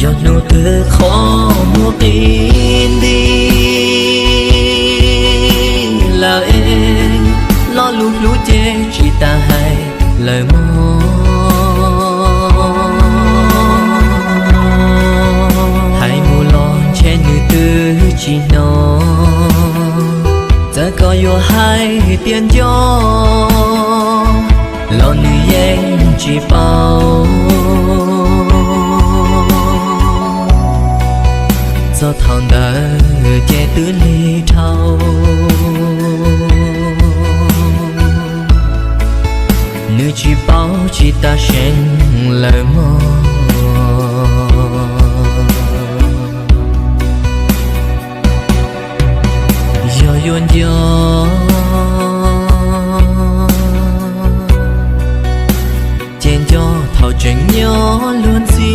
Yog hnub twg qhov muag qi nti lawm es, lo lus hlub ces tsis tas hais lawm mog. Hais mus los ntshe nws twb tsis hnov, txawm koj yuav hais tias nco los nws yeej tsis paub. Txog thaum ntawd ces twb lig dhau, nws tsis paub tsis tas seev lawm mog. Yog yuav nco ces nco thaum tseem nyob luag ntxhi,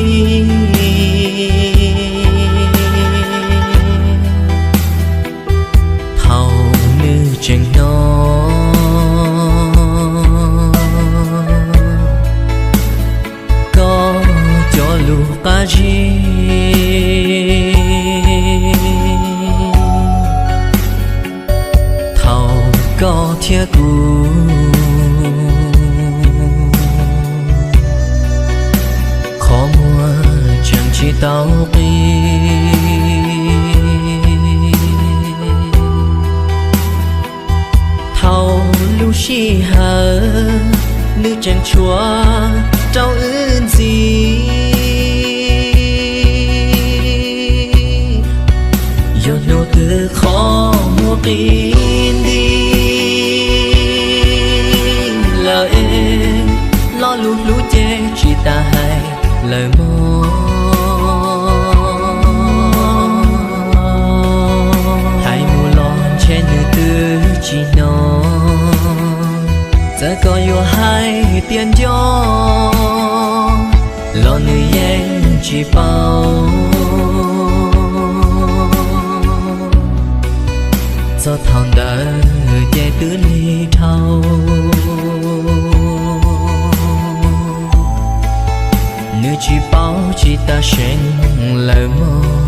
thaum nws tseem hnov koj cov lus qab zib, thaum koj thiab kuv qhov muag tseem tsis tau qi. Thaum lub sij hawm nws tseem tshuav rau wb ntxiv, yog hnub twg qhov muag qi nti lawm es, lo lus hlub ces tsis tas hais lawm mog. Hais mus los ntshe nws twb tsis hnov, txawm koj yuav hais tias nco los nws yeej tsis paub. Txog thaum ntawd ces twb lig dhau, nws tsis paub tsis tas seev lawm mog.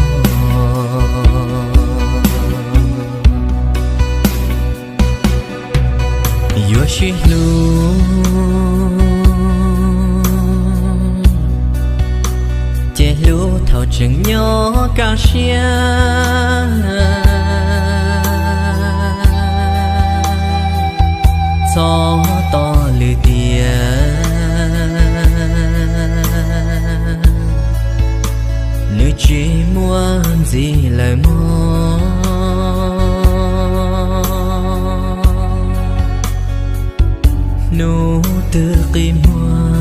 Yuav sib hlub ces hlub thaum tseem nyob kaj siab, txhob tos lwm tiam nws tsis muaj ntxiv lawm mog. Hnub twg qi muag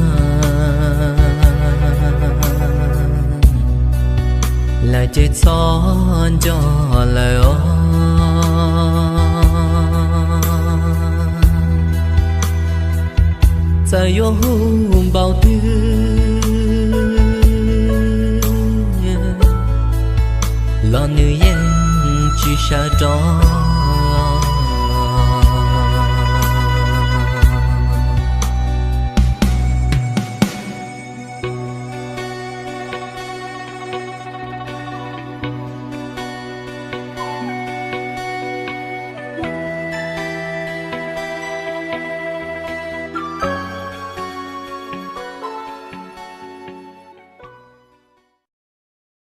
lawm ces txhob nco lawm os. Txawm yuav hu npaum twg los nws yeej tsis sawv rov